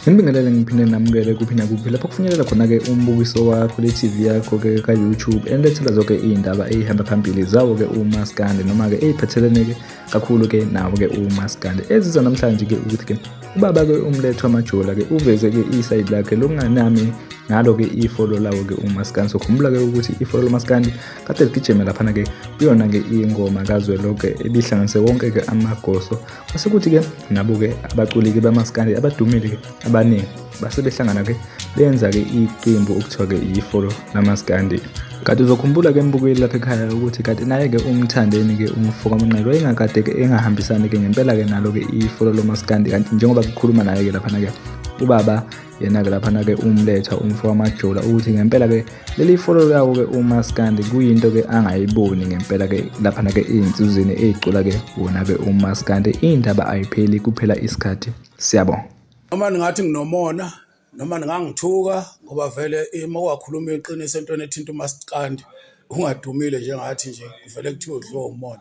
Nginibingelele ngiphinde namukele kuphi nakuphi lapho kufinyelela khona-ke umbukiso wakho le TV yakho-ke ka-YouTube enilethela zonke iy'ndaba ey'hamba phambili zawo-ke umaskandi noma-ke ey'phathelene-ke kakhulu-ke nawo-ke umaskandi eziza namhlanje-ke ukuthi-ke ubaba-ke umlethwa majola-ke uveze-ke isayidi lakhe lokunganami ngalo-ke ifolo lawo-ke umaskandi. So khumbula-ke ukuthi ifolo lomaskandi kade ligijime laphana-ke kuyona-ke ingoma kazwelonke ebihlanganise wonke-ke amagoso. Kwase kuthi-ke nabo-ke abaculi-ke bamaskandi abadumile-ke abaningi base behlangana-ke benza-ke iqembu okuthiwa-ke yifolo lamaskandi. Kanti uzokhumbula-ke mbukeli lapha ekhaya ukuthi kanti naye-ke uMthandeni-ke umfo kaManqele wayengakade-ke engahambisani-ke ngempela-ke nalo-ke ifolo lomaskandi. Kanti njengoba kukhuluma naye-ke laphana-ke ubaba yena-ke laphana-ke umletha umfo wamajola ukuthi ngempela-ke leli folo lawo-ke umaskandi kuyinto-ke angayiboni ngempela-ke laphana-ke ey'nsizweni ey'cula-ke wona-ke umaskandi. Iy'ndaba ayipheli kuphela isikhathi. Siyabonga. Noma ningathi nginomona noma ningangithuka ngoba vele uma wakhuluma iqiniso entweni ethinta umaskandi ungadumile njengathi nje kuvele kuthiwe udliwa umona.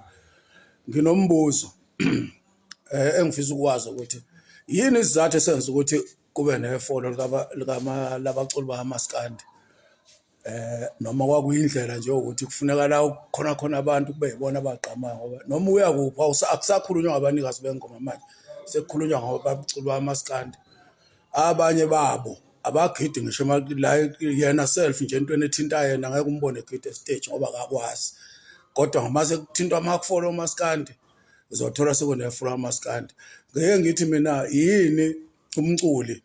Nginombuzo engifisa ukwazi ukuthi yini isizathu esenza ukuthi kube nefolo labaculi bakamaskandi noma kwakuyindlela nje yokuthi kufuneka la khona khona abantu kube yibona abagqamayo ngoba noma uya kuphi akusakhulunywa ngabanikazi bengoma manje, sekukhulunywa ngabaculi bamaskandi. Abanye babo abagidi ngisho la yena self nje entweni ethinta yena ngeke umbone egida esiteji ngoba akakwazi, kodwa mase kuthintwa amafolo omaskandi uzothola sekunefolo kamaskandi. Ngeke ngithi mina yini umculi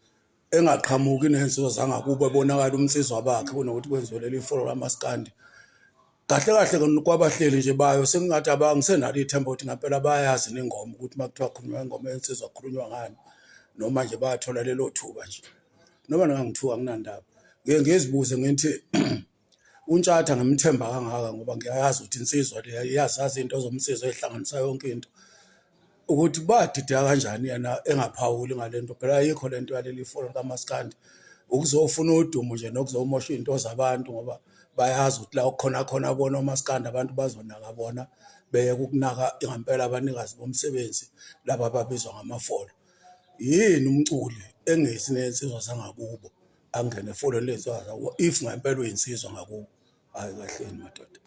engaqhamuki nezinsizwa zangakubo ebonakala umnsizwa bakhe kunokuthi kwenziwe leli folo lamaskandi. Kahle kahle kwabahleli nje bayo sekungathi abangisenalo ithemba ukuthi ngampela bayazi nengoma ukuthi uma kuthiwa khulunywa ingoma yensizwa kukhulunywa ngani noma nje bayathola lelo thuba nje. Noma ningangithuka anginandaba. Ngike ngizibuze ngithi uNtshatha ngimthemba kangaka ngoba ngiyayazi ukuthi insizwa le iyazazi izinto zomsizwa ey'hlanganisa yonke into, ukuthi badideka kanjani yena engaphawuli ngale nto. Phela ayikho le nto yaleli folo likamaskandi, ukuzofuna udumo nje nokuzomosha iy'nto zabantu ngoba bayazi ukuthi la okukhona khona bona omaskandi abantu bazonaka bona, beyeke ukunaka ngampela abanikazi bomsebenzi laba ababizwa ngamafolo. Yini umculi engezi ney'nsizwa zangakubo? Angene efolweni ley'nsizwa zakubo if ngempela uyinsizwa ngakubo. Hhayi kahleni madoda.